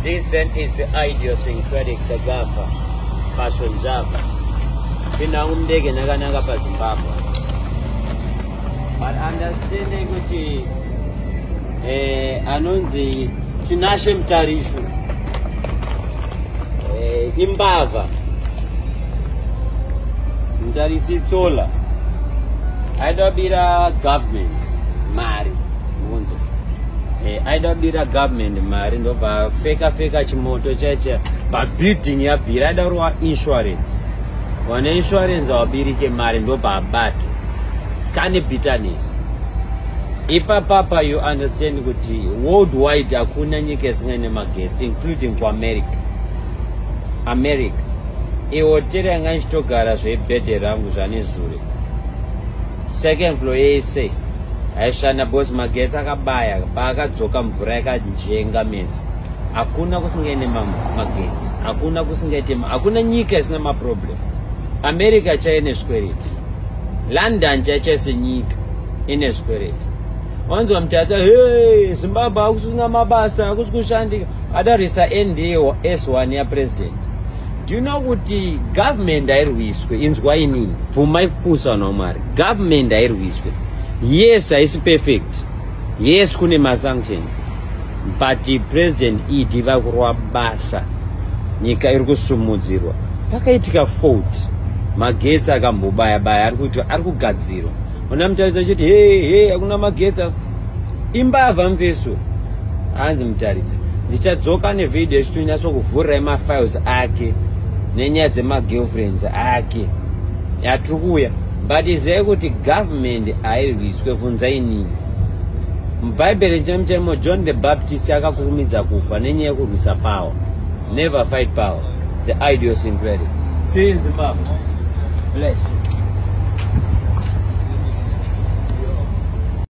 This then is the idiosyncratic, the Gafa, Passion Java. Pinda mundege nakananga paZimbabwe. But understanding kuti anonzi Tinashe Mutarisu imbavha. Mutarisi Tsola aida kubira government mari, munzo aida kubira government mari, ndobva feka feka chimoto chaicha pabuilding yabvira. Aida kurova insurance, wane insurance awabirike mari, ndobva abatwa. Sikane bitterness ipapapa. You understand kuti worldwide hakuna nyika isingaine magetsi, including kuAmerica. America, ihotera yanga ichitogara zvebhedhe rangu zvanezure, second floor yese haishanda because magetsi akabaya. Paakadzoka mvura yakanjenga mese. Hakuna kusingaine magetsi, hakuna kusingaite, hakuna nyika isina maproblem. America chaine zvikwereti, London chaichai senyika ine zvikwereti. Wanzwa Mutarisa, "Hey, Zimbabwe hakusina mabasa, hakusi kushandika." Adarisa nd s1 yapresident. Do you know kuti government hairwiswe? Inzwa inini, bvumai kupusa naMwari. Government hairwiswe. Yes, haisi perfect. Yes, kune masanctions, but President ED vakurwa basa, nyika iri kusumudzirwa. Pakaitika fault, magetsi akambobaya baya, ari kuti ari kugadzirwa. Ona Mutarisa achiti, "He he, hakuna magetsi." Imbavha mveso hanzi Mutarisa. Ndichadzoka nevhidhiyo ichitonyatso mafiles ake nenyaya dzemagirlfriends ake yatiri kuuya. But izivai kuti government hairwiswe. Bvunzai nini, mubhaibheri chaimo chaimo, John the Baptist akakurumidza kufa nenyaya yekurwisa power. Never fight power. The idiosyncratic. See you in Zimbabwe. Bless you.